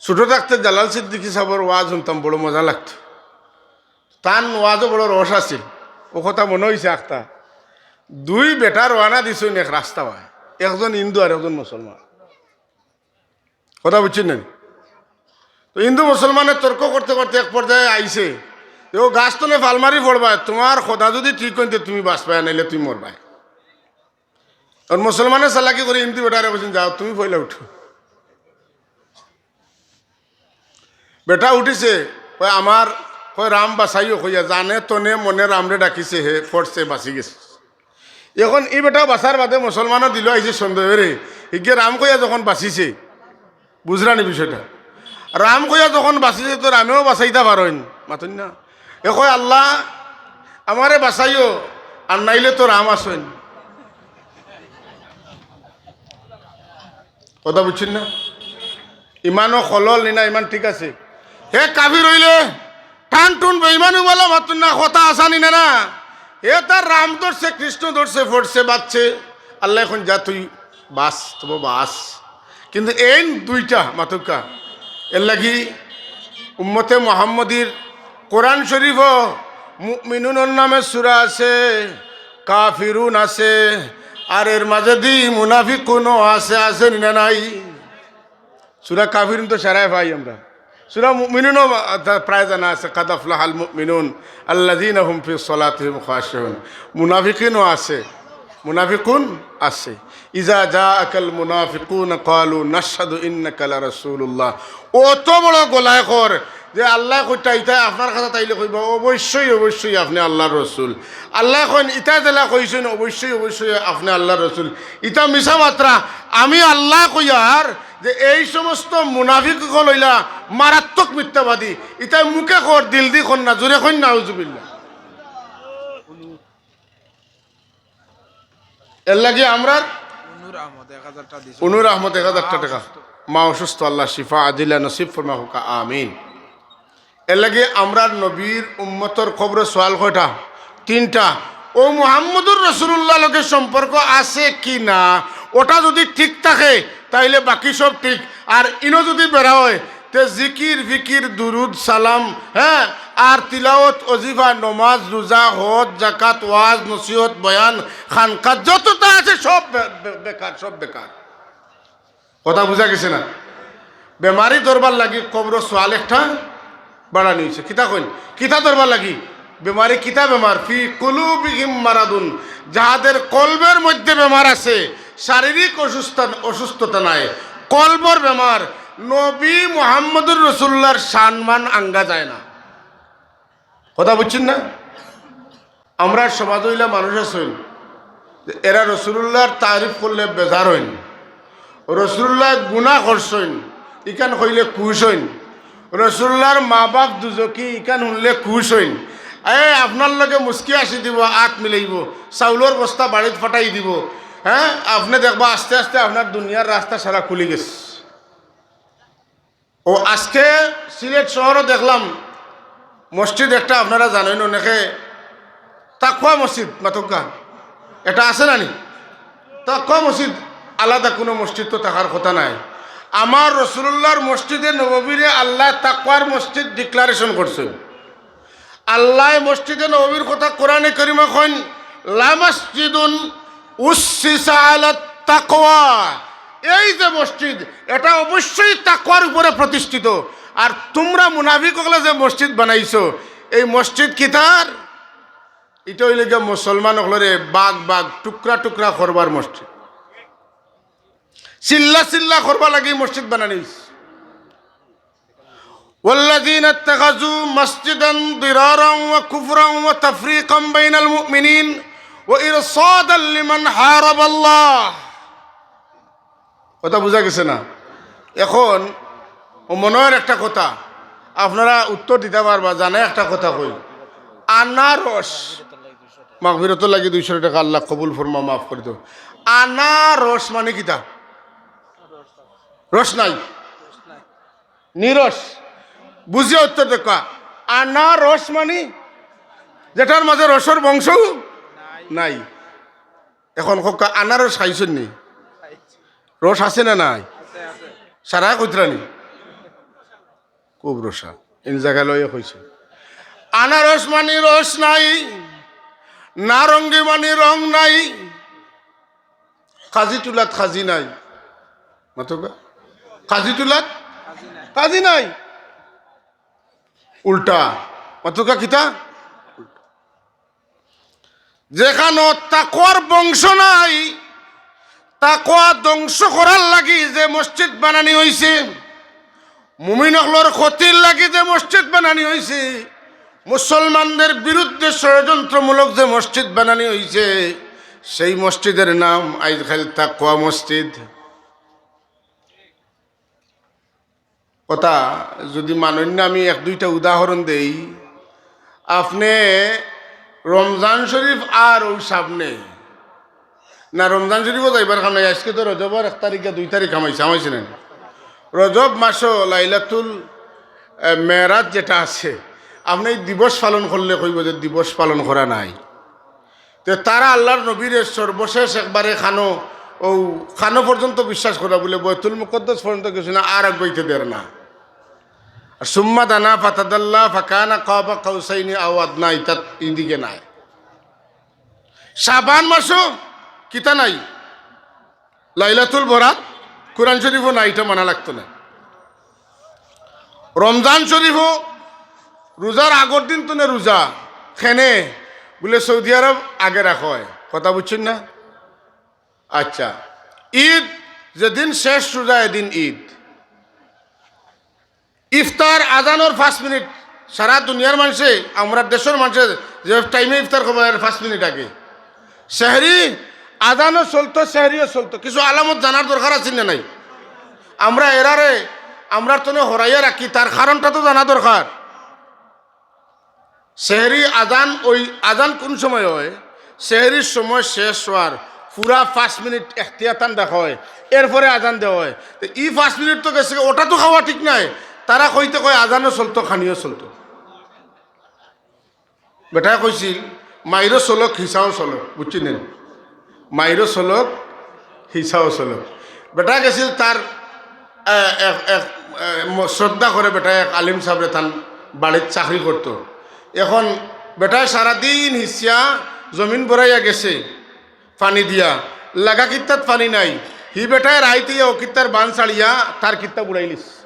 ছোট থাকতে জালাল সিদ্দিকী সাবর ওয়াজ হুনতাম, বড় মজা লাগতো। তান ওয়াজো বড় রস আছিল। অউ কথা মনো অইছে আখতা। দুই বেটা রওয়ানা দিছইন এক রাস্তাবায়, একজন হিন্দু আর একজন মুসলমান। কথা বুঝছইন নি? তো হিন্দু মুসলমানে তর্ক করতে করতে এক পর্যায়ে আইছে, "অউ গাছ তলে ফাল মারি পড়বায়, তুমার খোদা যুদি ঠিক অইন তে তুমি বাঁচবায়, নাইলে তুমি মরবায়।" অখন মুসলমানে চালাকি করি হিন্দু বেটারে কইছইন, "যাও, তুমি পয়লা উঠো।" বেটা উঠিছে, কয়, "আমার কয়, "রাম বাঁচাইও" কইয়া জানে তনে মনে রামরে ডাকিছে, হে পড়ছে, বাঁচি গেছে। এখন ই বেটা বাঁচার বাদে মুসলমানর দিলো আইছে সন্দেহ রে, ইগে রাম কইয়া যখন বাঁচিছে, বুঝরানি বিষয়টা? রাম কইয়া যখন বাঁচিছে তো রামেও বাঁচাইতা পারইন, মাতইন না? এ কয়, "আল্লাহ, আমারে বাঁচাইও, আর নাইলে তো রাম আছইন।" কথা বুঝছইন না? ইমানও খলল নি না, ইমান ঠিক আছে? হে কাফির অইলে টান টুন বেইমানি বালা মাতইন না, কথা আছানি না না। হে তার রাম ধরছে, কৃষ্ণ ধরছে, পড়ছে, বাঁচছে। আল্লায় কইন, "যা তুই বাঁচ, তবু বাঁচ।" কিন্তু এইন দুইটা মাতউক্কা। এরলাগি উম্মতে মুহাম্মদীর কোরআন শরীফও মুমিনুনর নামে সূরা আছে, কাফিরুন আছে, আর এর মাঝেদি মুনাফিকুনও আছে, আছে নি না নাই? সূরা কাফিরুন তো সারায় পাই আমরা, সূরা মুমিনুনও প্রায় জানা আছে, "কাদ আফলাহাল মুমিনুন আল্লাযীনা হুম ফি সালাতিহিম খাশিউন।" মুনাফিকিনও আছে, মুনাফিকুন আছে। "ইযা জাআকাল মুনাফিকুনা ক্বালু নাশহাদু ইন্নাকা লারাসূলুল্লাহ।" অত বড় গলায় কর যে আল্লায় কইতা, ইতায় আপনার কাছে তাইলে কইবা, "অবশ্যই, অবশ্যই আপনে আল্লার রসুল।" আল্লায় কইন, "ইতায় যেলা কইছইন, অবশ্যই, অবশ্যই আপনে আল্লার রসুল।" ইতা মিছা মাতরা। আমি আল্লায় কইয়ার যে এই সমস্ত মুনাফিক অকল অইলা মারাত্মক মিথ্যাবাদী। ইতায় মুখে কর, দিলদি কর না, জোরে কইন, নাউজুবিল্লাহ। এরলাগি আমরার অনুর আহমদ এক হাজার টেকা দিছে। অনুর আহমদ এক হাজার টেকা। মা অসুস্থ, আল্লাহ শিফা আজিলা নসিব ফরমাউক্কা, আমিন। এরলাগি আমরার নবীর উম্মতর কবরো সওয়াল কয়টা? তিনটা। অউ মুহাম্মদুর রাসূলুল্লাহর লগে সম্পর্ক আছে কি না, ওটা যদি ঠিক থাকে, তাইলে বাকি সব ঠিক। আর ইনো যদি বেড়া অয়, তে জিকির, ফিকির, দুরুদ, সালাম, হ্যাঁ, আর তিলাওত, ওজিফা, নমাজ, রোজা, হজ, জাকাত, ওয়াজ, নসিহত, বয়ান, খানকাত যতটা আছে সব বে-, বে-, বেকার, সব বেকার। কথা বুঝা গেছে না? বেমারি ধরবার লাগি কবরো সওয়াল একটা বাড়ানি অইছে। কিতা কইন? কিতা ধরবার লাগি? বেমারি কিতা বেমার? ফি কুলুবিহিম মারাদুন, যাহাদের কলবের মধ্যে বেমার আছে, শারীরিক অসুস্থ, অসুস্থতা নাই, কলবর বেমার। নবী মুহাম্মদুর রাসূলুল্লাহর শানমান আঙ্গা যায় না। কথা বুঝছইন না? আমরার সমাজো অইলা মানুষ আছইন, এরা রসুলুল্লাহর তারিফ করলে বেজার অইন, রসুলুল্লায় গুনা করছইন, ইখান কইলে খুশ অইন, রসুলুল্লাহর মা-বাপ দুজখি, ইখান হুনলে খুশ অইন। এ, আপনার লগে মুচকি হাসি দিবো, আত মিলাইবো, চাউলর বস্তা বাড়িত ফাটাই দিবো। হ্যাঁ, আপনে দেখবা আস্তে আস্তে আপনার দুনিয়ার রাস্তা সারা খুলি গেছে। ও আজকে সিলেট শহরো দেখলাম মসজিদ একটা, আপনারা জানইন অনেকে, তাকওয়া মসজিদ মাতউক্কা, এটা আছে না নি? তাকওয়া মসজিদ, আলাদা কুনু মসজিদ তো থাকার কথা নায়। আমার রসুলুল্লাহর মসজিদে নববীরে আল্লায় তাকওয়ার মসজিদ declaration করছইন। আল্লায় মসজিদে নববীর কথা কোরআনে করিমো কইন, "লামাসজিদুন উসসিসা আলাত তাকওয়া।" এই যে মসজিদ, এটা অবশ্যই তাকওয়ার উপরে প্রতিষ্ঠিত। আর তুমরা মুনাফিক অকলে যে মসজিদ বানাইছো, এই মসজিদ কিতার? ইটা অইলো গিয়া মুসলমান অকলরে ভাগ ভাগ, টুকরা টুকরা করবার মসজিদ, চিল্লা চিল্লা করবার লাগি মসজিদ বানানি অইছে। والذين اتخذوا مسجدا ضرارا وكفرا وتفريقا بين المؤمنين وإرصادا لمن حارب الله। কথা বুঝা গেছে না? এখন ও মনে অয় একটা কথা, আপনারা উত্তর দিতা পারবা, জানে একটা কথা কই, আনারস, মাগফিরাতর লাগি দুইশো টেকা, আল্লাহ কবুল ফরমা, মাফ করি দেও। আনারস মানে কিতা? রস নাই, নিরস। বুঝিয়া উত্তর দেউক্কা। আনারস মানে যেটার মাঝে রসর বংশ নাই। এখন কউক্কা, আনারস খাইছইন নি? রস আছে না নাই? সারায় কইতরা নি? খুব রসা। ইন জাগায় লইয়া কইছে। আনারস মানে রস নাই, নারঙ্গি মানে রং নাই, কাজি টুলাত কাজি নাই। মাতউক্কা? কাজি টুলাত কাজি নাই। উল্টা। মাতউক্কা কিতা? যেখানো তাকওয়ার বংশ নাই, তাকওয়া ধ্বংস করার লাগি যে মসজিদ বানানি অইছে, মুমিন অকলর ক্ষতির লাগি যে মসজিদ বানানি অইছে, মুসলমানদের বিরুদ্ধে ষড়যন্ত্রমূলক যে মসজিদ বানানি হইছে, সেই মসজিদের নাম আইজকাইল তাকওয়া মসজিদ। কথা যদি মানইন না, আমি এক দুইটা উদাহরণ দেই। আপনে রমজান শরীফ আর অউ সামনে, না, রমজান শরীফও যাইবার কাম নাই। আইজকে তো রজবর এক তারিখ গিয়া দুই তারিখ হামাইছে, হামাইছে না? রজব মাসো লাইলাতুল, এ, মেরাজ যেটা আছে, আপনে ই দিবস পালন করলে কইবো যে দিবস পালন করা নাই। তে তারা আল্লার নবীরে সর্বশেষ একবারে কানো, অউ কানো পর্যন্ত বিশ্বাস করা, বুলে বয়তুল মুকাদ্দাস পর্যন্ত গেছে না, আর আগুয়াইতে দের না। আর সুম্মা দানা ফাতাদাল্লা ফাকানা কাবা কাউসাইনি আও আদনা, ইতাত ইদিকে নাই। শাবান মাসো কিতা নাই? লাইলাতুল বরাত, কোরআন শরীফও নাই, ইটা মানা লাগতো না। রমজান শরীফও রোজার আগর দিন তো না রোজা, কেনে বুলে সৌদি আরব আগে রাখা হয়। কথা বুঝছইন না? আচ্ছা, ঈদ যেদিন শেষ রোজা, এদিন ঈদ। ইফতার আজানর পাঁচ মিনিট, সারা দুনিয়ার মানষে, আমরার দেশর মানষে যে টাইমে ইফতার করবা, এর পাঁচ মিনিট আগে। সেহরি আজানও চলতো, সেহরিও চলতো। কিছু আলামত জানার দরকার আছে না নাই? আমরা এরারে, আমরার তনে হরাইয়া রাখি, তার কারণটা তো জানা দরকার। সেহরি আজান, ওই আজান কোন সময় হয়? সেহরির সময় শেষ হওয়ার পুরা পাঁচ মিনিট এখতিয়াতান রাখা হয়, এরপরে আজান দেওয়া হয়। তো ই পাঁচ মিনিট তো গেছে, ওটা তো খাওয়া ঠিক নাই। তারা কইতে কয় আজানও চলতো, খানিও চলতো। বেটায় কইছিল, "মাইরও চলক, হিসাও চলক", বুঝছইন নি? মাইরও চলক, হিসাও চলক। বেটা গেছিল তার, এ, এক, এক, এ, ম-, শ্রদ্ধা করে বেটায় এক আলিম সাবরে তান বাড়িত চাকরি করতো। এখন বেটায় সারাদিন হিসিয়া জমিন ভরাইয়া গেছে পানি দিয়া, লাগা কিত্তাত পানি নাই। হি বেটায় রাইত আইয়া অউ কিত্তার বান ছাড়িয়া তার কিত্তা বুড়াইলিছে।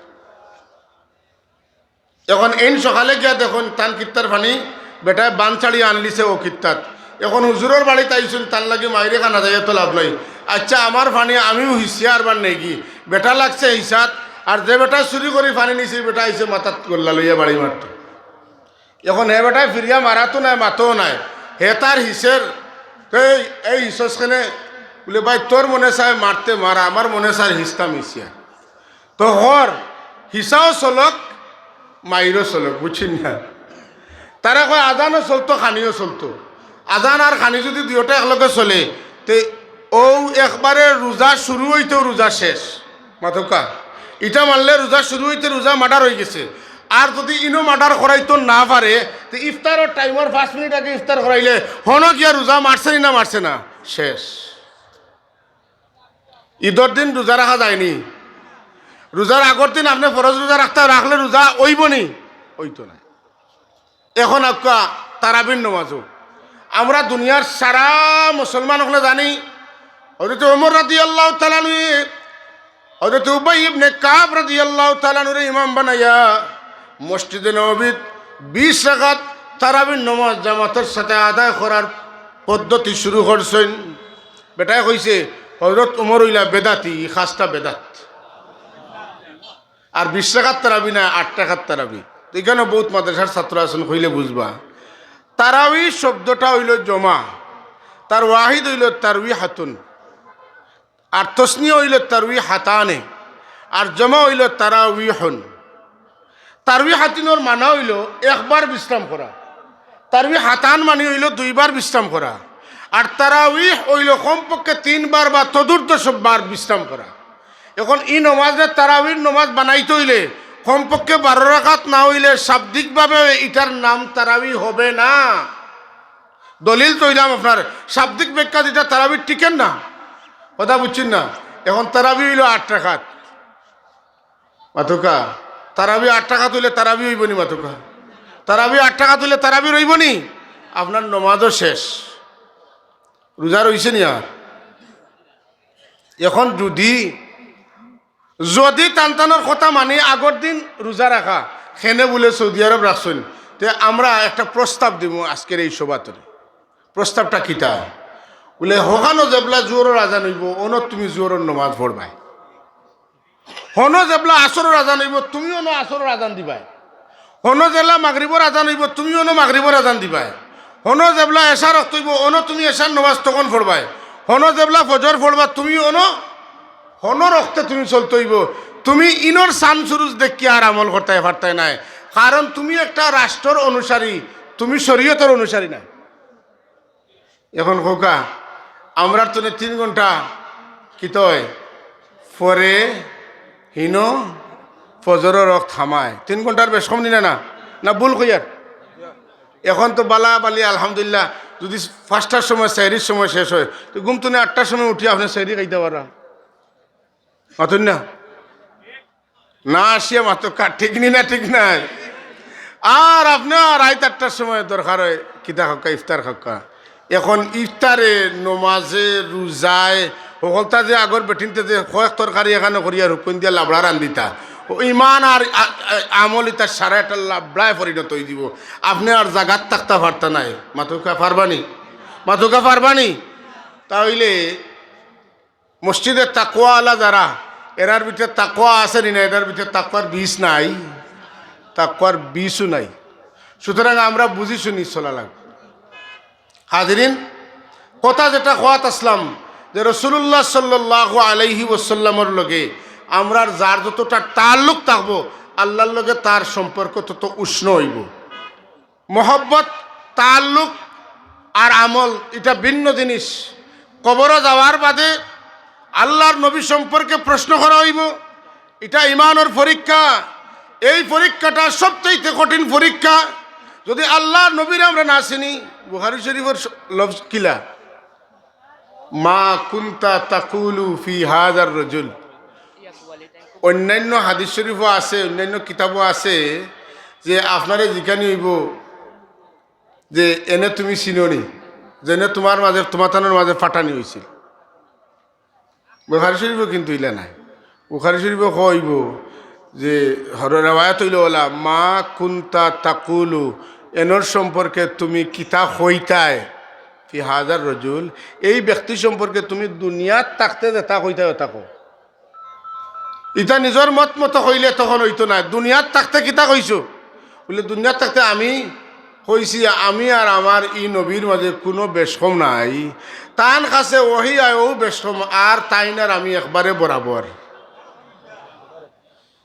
এখন এইন সকালে গিয়া দেখইন, তান কিত্তার পানি বেটায় বান ছাড়িয়া আনলিছে অউ কিত্তাত। এখন হুজুরর বাড়িত আইছইন, তান লাগি মাইরে খানা যাইয়া তো লাভ নাই। আচ্ছা, আমার পানি আমিও হিসিয়া আর বার নেই কি? বেটা লাগছে হিসাত, আর যে বেটা চুরি করি পানি নিছে, বেটা আইছে মাথাত গল্লা লইয়া বাড়ি মারতো। এখন হে বেটায় ফিরিয়া মারাতো নাই, মাতও নাই। হে তার হিসের, "এই, এই হিসস কেনে?" বুলে, "ভাই, তোর মনে চায় মারতে মার, আমার মনে চায় হিসতাম হিসিয়া।" তো হর হিসাও চলক, মাইরও চলক, বুঝছইন না? তারা কয় আজানও চলতো, খানিও চলতো। আজান আর খানি যদি দুইটা একলগে চলে, তে অউ একবারে রোজা শুরু হইতেও রোজা শেষ। মাতউক্কা, ইটা মানলে রোজা শুরু হইতে রোজা মার্ডার হই গেছে। আর যদি ইনো মার্ডার করাইতো না পারে, তে ইফতারর টাইমর পাঁচ মিনিট আগে ইফতার করাইলে হনো গিয়া রোজা মারছে নি না মারছে না? শেষ। ঈদর দিন রোজা রাখা যায়নি। রোজার আগর দিন আপনে ফরজ রোজা রাখতা, রাখলে রোজা অইবো নি? অইতো নায়। এখন আউক্কা তারাবির নমাজও। আমরা দুনিয়ার সারা মুসলমান অকলে জানি, হযরত ওমর রাদিয়াল্লাহু তাআলা আনহু, হযরত উবাই ইবনে কাব রাদিয়াল্লাহু তাআলা আনহুরে ইমাম বানাইয়া মসজিদে নববীত বিশ রাকাত তারাবির নমাজ জামাতর সাথে আদায় করার পদ্ধতি শুরু করছইন। বেটায় কইছে, "হযরত ওমর অইলা বেদাতি, ই খাসটা বেদাত।" আর বিশ রাকাত তারাবি না, আট রাকাত তারাবি। তো ইখানো বউত মাদ্রাসার ছাত্র আছইন, কইলে বুঝবা। তারাবি শব্দটা অইলো জমা, তার ওয়াহিদ অইলো তারউইহাতুন, আর তসনিয়া অইলো তারউইহাতানে, আর জমা অইলো তারাউইহুন। তারউইহাতিনর মানা অইলো একবার বিশ্রাম করা, তারউইহাতান মানি অইলো দুইবার বিশ্রাম করা, আর তারাউইহ অইলো কমপক্ষে তিনবার বা তদূর্ধ্ব সববার বিশ্রাম করা। এখন ই নমাজরে তারাবির নমাজ বানাইতে অইলে কমপক্ষে বারো রাকাত না অইলে শাব্দিকভাবে ইটার নাম তারাবি হবে না। দলিল তো অইলাম আপনার, শাব্দিক ব্যাখ্যা দিতা তারাবির টিকের না, কথা বুঝছইন না? এখন তারাবি অইলো আট রাকাত, মাতউক্কা, তারাবি আট রাকাত অইলে তারাবি অইবো নি? মাতউক্কা, তারাবি আট রাকাত অইলে তারাবি রইবো নি? আপনার নমাজও শেষ, রোজা রইছে নি আর? এখন যদি, যদি তান তানর কথা মানি আগর দিন রোজা রাখা, কেনে বুলে সৌদি আরব রাখছইন, তে আমরা একটা প্রস্তাব দিমু আজকের এই সভাত। প্রস্তাবটা কিতা? বুলে, হকানো যেবলা জোহরর আজান অইবো, অনো তুমি জোহরর নমাজ পড়বায়। হনো যেবলা আসরর আজান অইবো, তুমি অনো আসরর আজান দিবায়। হনো যেলা মাগরিবর আজান অইবো, তুমি অনো মাগরিবর আজান দিবায়। হনো যেবলা এশার অক্ত অইবো, অনো তুমি এশার নমাজ তখন পড়বায়। হনো যেবলা ফজর পড়বা, তুমি অনো, হনোর অক্তে তুমি চলতে অইবো। তুমি ইনোর চান সুরুজ দেখিয়া আর আমল করতায় পারতায় নায়, কারণ তুমি একটা রাষ্ট্রর অনুসারী, তুমি শরীয়তর অনুসারী নায়। এখন কউক্কা, আমরার তনে তিন ঘন্টা কিতা অয়? পরে হিনো ফজরর অক্ত হামায়। তিন ঘন্টার বেশ কম নি না, না? না, ভুল কইয়ার? এখন তো বালা বালি, আলহামদুলিল্লাহ, যুদি পাঁচটার সময়, সেহরির সময় শেষ অয়, তো ঘুম তনে আটটার সময় উঠি আপনে সেহরি খাইতা পাররা। মাতইন না? না আসিয়া মাতউক্কা, ঠিক নি না, ঠিক নায়? আর আপনে রাইত আটটার সময় দরকার অয়, কিতা খাউক্কা, ইফতার খাউক্কা। এখন ইফতারে, নমাজে, রুজায়, হকলতা যে আগর বেটিন্তে যে কয়েক তরকারি এখানো করিয়া রুকুন দিয়া লাবড়া রান্দিতা, অউ ইমান আর আ-, আ-, আমল ইতা সারা একটা লাবড়ায় পরিণত অইযিবো। আপনে আর জাগাত থাকতা পারতা নায়। মাতউক্কা পারবা নি? মাতউক্কা পারবা নি? তা অইলে মসজিদে তাকওয়া আলা যারা, এরার ভিতরে তাকওয়া আছে নি না? এরার ভিতরে তাকওয়ার বীজ নাই, তাকওয়ার বীজও নাই। সুতরাং আমরা বুঝি শুনি চলা লাগবো। হাজিরিন, কথা যেটা কওয়াত আছলাম যে রাসূলুল্লাহ সাল্লাল্লাহু আলাইহি ওয়াসাল্লামর লগে আমরার যার যতটা তাল্লুক থাকবো, আল্লাহর লগে তার সম্পর্ক তত উষ্ণ অইবো। মহব্বত, তাল্লুক আর আমল ইটা ভিন্ন জিনিস। কবরো যাওয়ার বাদে আল্লাহর নবী সম্পর্কে প্রশ্ন করা অইবো। ইটা ইমানর পরীক্ষা। এই পরীক্ষাটা সবচাইতে কঠিন পরীক্ষা। যুদি আল্লাহর নবীরে আমরা না চিনি, বুখারী শরীফর স-, লফজ কিলা? মা কুনতা তাকুলু ফি হাযার রাজুল। অন্যান্য হাদিস শরীফও আছে, অন্যান্য কিতাবও আছে যে আপনারে জিকানি অইবো যে এনে তুমি চিনো নি, যেনে তুমার মাঝে, তুমাতানর মাঝে ফাটানি অইছিল। বুখারী শরীফও কিন্তু ইলা নাই। বুখারী শরীফও কইবো যে হর রেওয়ায়াত অইলো অলা, মা কুনতা তাকুলু, এনর সম্পর্কে তুমি কিতা কইতায়, ফি হাযার রাজুল, এই ব্যক্তি সম্পর্কে তুমি দুনিয়াত থাকতে যেতা কইতায় অতা কও। ইতা নিজর মত মতো কইলে তখন অইতো নায়। দুনিয়াত থাকতে কিতা কইছো? বুলে, দুনিয়াত থাকতে আমি কইছি, আমি আর আমার ই নবীর মাঝে কুনু বেশকম নাই। তান কাছে ওহী আয় অউ বেশকম, আর তাইন আর আমি একবারে বরাবর।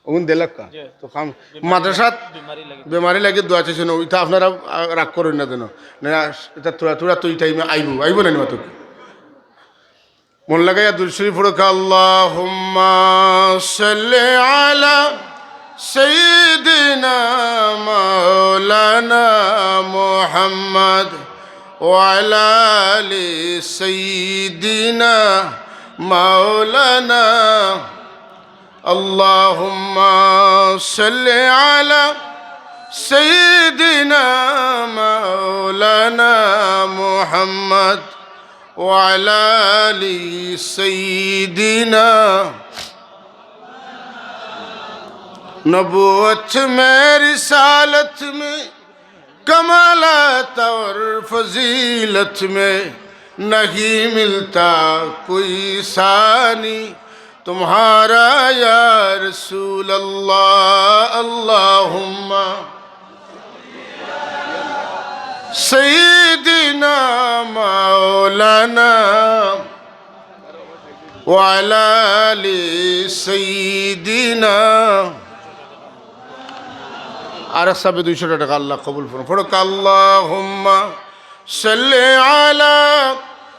অগুন দেলাক্কা। জি। তো কাম, মাদ্রাসাত বেমারি লাগি। বেমারি লাগি দোয়া চাইছে না, ইতা আপনারা, আ, রাগ করইন না যেন। না, ইতা থুড়া থুড়া তো ই টাইমে আইবো, আইবো না নি মাতুক? মন লাগাইয়া দুরূদ শরীফ পড়ুক্কা, আল্লাহুম্মা সাল্লি আলা সাইয়্যিদিনা মাওলানা মুহাম্মদ ওয়া আলা আলি সাইয়্যিদিনা মাওলানা। আল্লাহুম্মা সাল্লি আলা সাইয়্যিদিনা মাওলানা মুহাম্মদ ওয়া আলা আলি সাইয়্যিদিনা। নবুয়ত মে, রিসালত মে, কমালাত অর ফজিলত মে, নাহি মিলতা কোই সানি তুমহারা ইয়া রাসূলুল্লাহ। আল্লাহুম্মা সাইয়্যিদিনা মাওলানা ওয়া আলা আলি সাইয়্যিদিনা। আর এক সাবে দুইশো টেকা আল্লাহ কবুল করুন। পড়ুক্কা, আল্লাহুম্মা সাল্লি আলা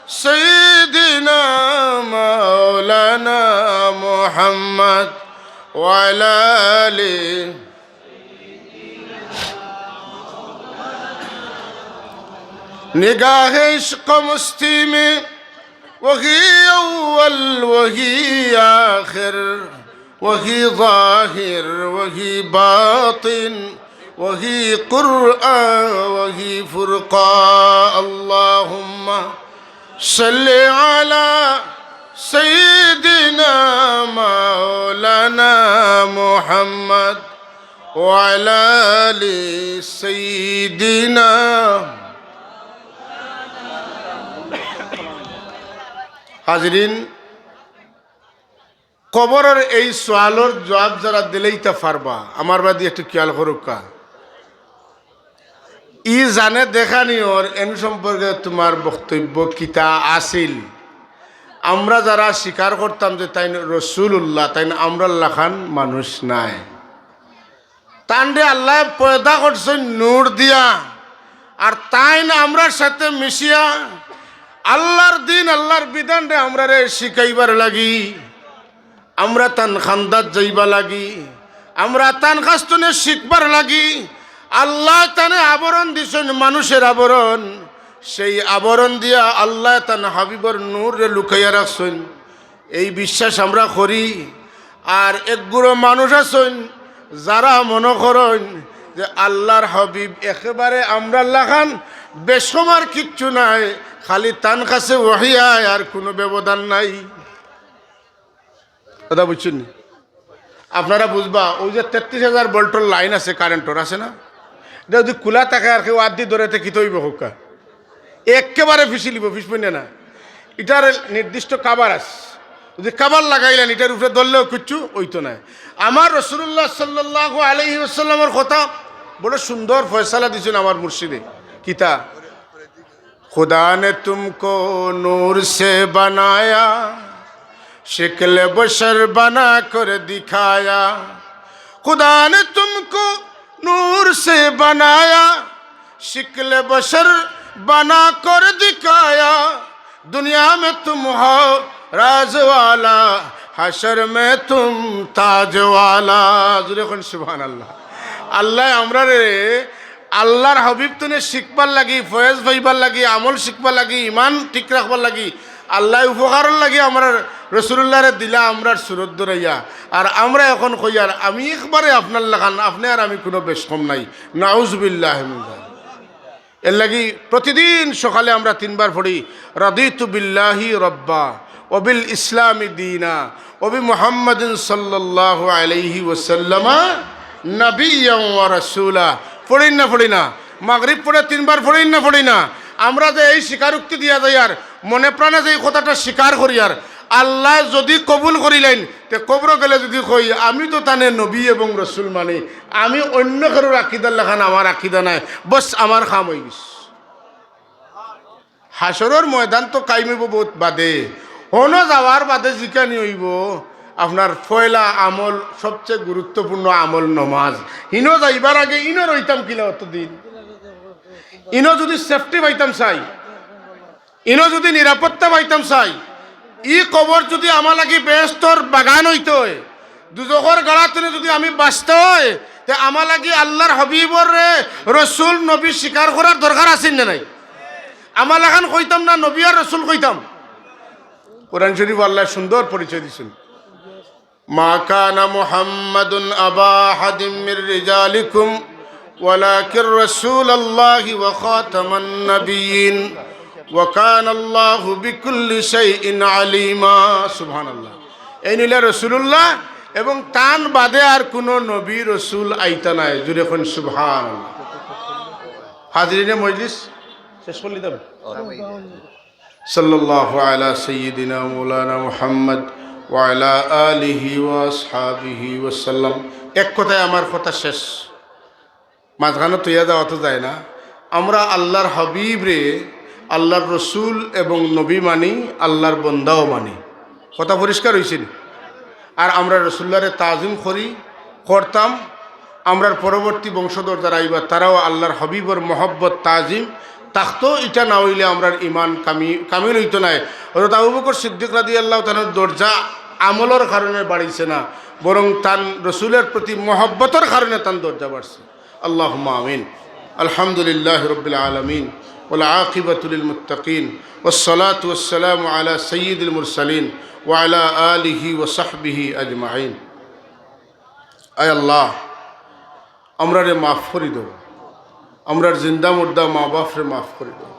সাইয়্যিদিনা মাওলানা মুহাম্মদ ওয়া আলা আলি। نگاہ عشق مستی میں وہی اول، وہی آخر، وہی ظاہر، وہی باطن، وہی قرآن، وہی فرقان۔ اللہم صل علی سیدنا مولانا محمد وعلی آل سیدنا۔ হাজিরিন, কবরর এই সওয়ালর জওয়াব যারা দিলাইতা পারবা, আমার বায়দি একটু খিয়াল করুক্কা। ই জানে দেখানিওর এন সম্পর্কে তুমার বক্তব্য কিতা আছিল? আমরা যারা স্বীকার করতাম যে তাইন রসুলুল্লাহ, তাইন আমরার লাখান মানুষ নায়। তানরে আল্লায় পয়দা করছইন নূর দিয়া, আর তাইন আমরার সাথে মিশিয়া আল্লার দিন, আল্লার বিধানরে আমরারে শিখাইবার লাগি, আমরা তান খান্দাত যাইবা লাগি, আমরা তান কাছ থনে শিখবার লাগি। আল্লায় তানে আবরণ দিছইন, মানুষের আবরণ। সেই আবরণ দিয়া আল্লায় তান হাবিবর নূররে লুকাইয়া রাখছইন। এই বিশ্বাস আমরা করি। আর একগুলো মানুষ আছইন, যারা মনো করইন যে আল্লার হাবিব একেবারে আমরার লাখান, বেশকম আর কিচ্ছু নাই, খালি তান কাছে ওহী আয়, আর কুনু ব্যবধান নাই। কথা বুঝছইন নি? আপনারা বুঝবা, ওই যে তেত্রিশ হাজার ভোল্টর লাইন আছে, কারেন্টর আছে না, ইটা যদি খুলা থাকে আর কেউ আত দি ধরে, তে কিতা অইবো কউক্কা? একেবারে ফিসিলিবো, ফিসবইন না। ইটার নির্দিষ্ট কাভার আছে, যদি কাভার লাগাইলেন, ইটার উপরে ধরলেও কিচ্ছু অইতো নায়। আমার রসুলুল্লাহ সাল্লাল্লাহু আলাইহি ওয়াসাল্লামর কথা বড় সুন্দর ফয়সালা দিছইন আমার মুর্শিদে। কিতা? खुदा ने तुमको नूर से बनाया, शक्ल बशर बना कर दिखाया। खुदा ने तुमको नूर से बनाया, शक्ल बशर बना कर दिखाया। दुनिया में तुम हो राज वाला, हशर में तुम ताज वाला। জোরে কইন সুবহানাল্লাহ। আল্লায় আমরারে আল্লার হাবিব থনে শিখবার লাগি, ফয়েজ পাইবার লাগি, আমল শিখবার লাগি, ইমান ঠিক রাখবার লাগি আল্লায় উপকারর লাগি আমরার রসুলুল্লাহরে দিলা আমরার সুরত ধরাইয়া। আর আমরা এখন কইয়ার, আমি একবারে আপনার লাখান, আপনে আর আমি কুনু বেশকম নাই। নাউজুবিল্লাহ মিন যালিক। এর লাগি প্রতিদিন সকালে আমরা তিনবার পড়ি, রাদিতু বিল্লাহি রাব্বা, ওয়া বিল ইসলামি দীনা, ওয়া বি মুহাম্মাদিন সাল্লাল্লাহু আলাইহি ওয়াসাল্লামা নাবিয়্যান ওয়া রাসূলা। পড়ি না, পড়ি না? মাগরিব পড়ে তিনবার পড়ি না, পড়ি না? আমরা যে এই স্বীকারোক্তি দিয়া যাইয়ার, মনে প্রাণে যে এই কথাটা স্বীকার করিয়ার, আল্লায় যদি কবুল করিলাইন, তে কবরো গেলে যদি কই, "আমি তো তানে নবী এবং রসুল মানি, আমি অইন্য কেউর আকিদার লাখান আমার আকিদা নায়, বস আমার কাম অইগেছে।" হাশরর ময়দান তো কায়েম অইবো বউত বাদে, হনো যাওয়ার বাদে জিকানি অইবো, আপনার পয়লা আমল, সবচেয়ে গুরুত্বপূর্ণ আমল নমাজ। হিনো যাইবার আগে ইনো রইতাম কিলা অতদিন? ইনো যদি সেফটি পাইতাম চাই, ইনো যদি নিরাপত্তা পাইতাম চাই, ই কবর যদি আমার লাগি বেহেস্তর বাগান অইতো অয়, দুজখর গাড়া থনে যদি আমি বাচতাম অয়, তে আমার লাগি আল্লার হাবিবরে রসুল নবী স্বীকার করার দরকার আছিল না নাই? আমার লাখান কইতাম না, নবী আর রসুল কইতাম। কোরআন শরীফ আল্লায় সুন্দর পরিচয় দিছইন। ما كان محمد أبا أحد من رجالكم ولكن رسول الله وخاتم النبيين وكان الله بكل شيء عليما। সুবহানাল্লাহ। এইন অইলা রসুলুল্লাহ এবং তান বাদে আর কুনু নবী রসুল আইতা নায়। জোরে কইন সুবহানাল্লাহ। হাজিরিনে মজলিস শেষ করি দিতাম। সাল্লাল্লাহু আলা সাইয়্যিদিনা মাওলানা মুহাম্মদ ওয়া আলা আলিহি ওয়া আসহাবিহি ওয়া সাল্লাম। এক কথায় আমার কথা শেষ, মাঝখানো থইয়া যাওয়া তো যায় না। আমরা আল্লার হাবিবরে আল্লার রসুল এবং নবী মানি, আল্লার বন্দাও মানি। কথা পরিষ্কার অইছে নি? আর আমরা রসুলুল্লাহরে তাজিম করি, করতাম। আমরার পরবর্তী বংশধর যারা আইবা, তারাও আল্লার হাবিবর মহব্বত, তাজিম থাকতো। ইটা না অইলে আমরার ইমান কামি-, কামিল অইতো নায়। হযরত আবু বকর সিদ্দিক রাদিয়াল্লাহু তাআলার দরজা আমলর কারণে বাড়িছে না, বরং তান রসুলর প্রতি মহব্বতর কারণে তান দরজা বাড়ছে। আল্লাহুম্মা আমিন। আলহামদুলিল্লাহি রাব্বিল আলামিন, ওয়াল আকিবাতু লিল মুত্তাকিন, ওয়াস সালাতু ওয়াস সালামু আলা সাইয়্যিদিল মুরসালিন ওয়া আলা আলিহি ওয়া সাহবিহি আজমাইন। আয় আল্লাহ, আমরারে মাফ করি দেও, আমরার জিন্দা মুর্দা মা বাপরে মাফ করি দেও,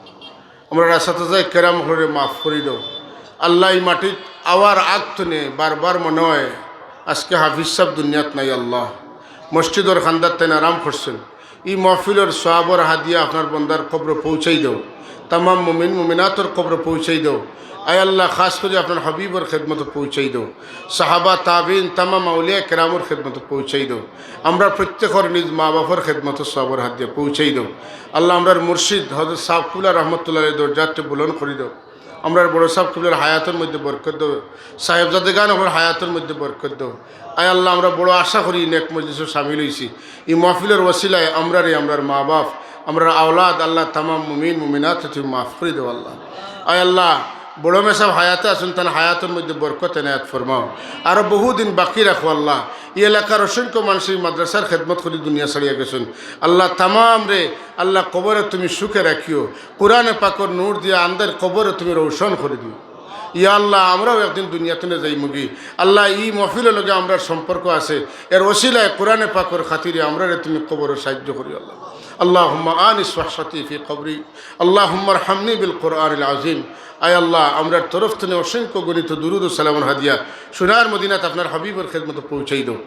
আমরার আসাতিজায়ে কেরাম অকলরে মাফ করি দেও। আল্লাহ, ই মাটিত আওয়ার আগ থনে বারবার মনে অয় আজকে হাফিজ সাব দুনিয়াত নাই। আল্লাহ, মসজিদর কান্দাত তাইন আরাম করছইন, ই মহফিলর সওয়াবর হাদিয়া আপনার বন্দার কবরো পৌঁছাই দেও। তামাম মুমিন মুমিনাতর কবরো পৌঁছাই দেও। আয় আল্লাহ, খাস করি আপনার হাবিবর খেদমতো পৌঁছাই দেও। সাহাবা, তাবিন, তামাম আউলিয়া কেরামর খেদমতো পৌঁছাই দেও। আমরার প্রত্যেকর নিজ মা বাপর খেদমতো সওয়াবর হাদিয়া পৌঁছাই দেও। আল্লাহ, আমরার মুর্শিদ হযরত সাব কিবলা রহমতুল্লাহ আলাইহির দরজারে বুলন্দ করি দেও। আমরার বড় সাব কিবলার হায়াতর মধ্যে বরকত দেও, সাহেবজাদেগান অকলর হায়াতর মধ্যে বরকত দেও। আয় আল্লাহ, আমরা বড় আশা করি নেক মজলিসো শামিল অইছি। ই মাহফিলর ওসিলায় আমরারে, আমরার মা বাপ, আমরার আওলাদ, আল্লাহ, তামাম মুমিন মুমিনাতরে তুমি মাফ করি দেও আল্লাহ। আয় আল্লাহ, বড় মেসাব হায়াতে আছইন, তান হায়াতর মধ্যে বরকত এনায়েত ফরমাও। আরো বহুদিন বাকি রাখো আল্লাহ। ই এলাকার অসংখ্য মানুষ ই মাদ্রাসার খেদমত করি দুনিয়া ছাড়িয়া গেছইন। আল্লাহ, তামামরে আল্লাহ কবরো তুমি সুখে রাখিও। কোরআনে পাকর নূর দিয়া আন্দাইর কবররে তুমি রৌশন করি দিও। ইয়া আল্লাহ, আমরাও একদিন দুনিয়া থনে যাইমুগি। আল্লাহ, ই মাহফিলর লগে আমরার সম্পর্ক আছে, এর ওসিলায় কোরআনে পাকর খাতিরে আমরারে তুমি কবরো সাহায্য করিও আল্লাহ। اللهم آنس وحشتي في قبري، اللهم ارحمني بالقرآن العظيم। আয় আল্লাহ, আমরার তরফ থনে অসংখ্য গণিত দুরুদ ও সালামর হাদিয়া সোনার মদিনাত আপনার হাবিবর খেদমতো পৌঁছাই দেও।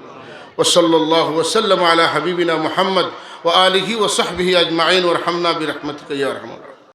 وصلى الله وسلم على حبيبنا محمد وآله وصحبه أجمعين وارحمنا برحمتك يا أرحم الراحمين।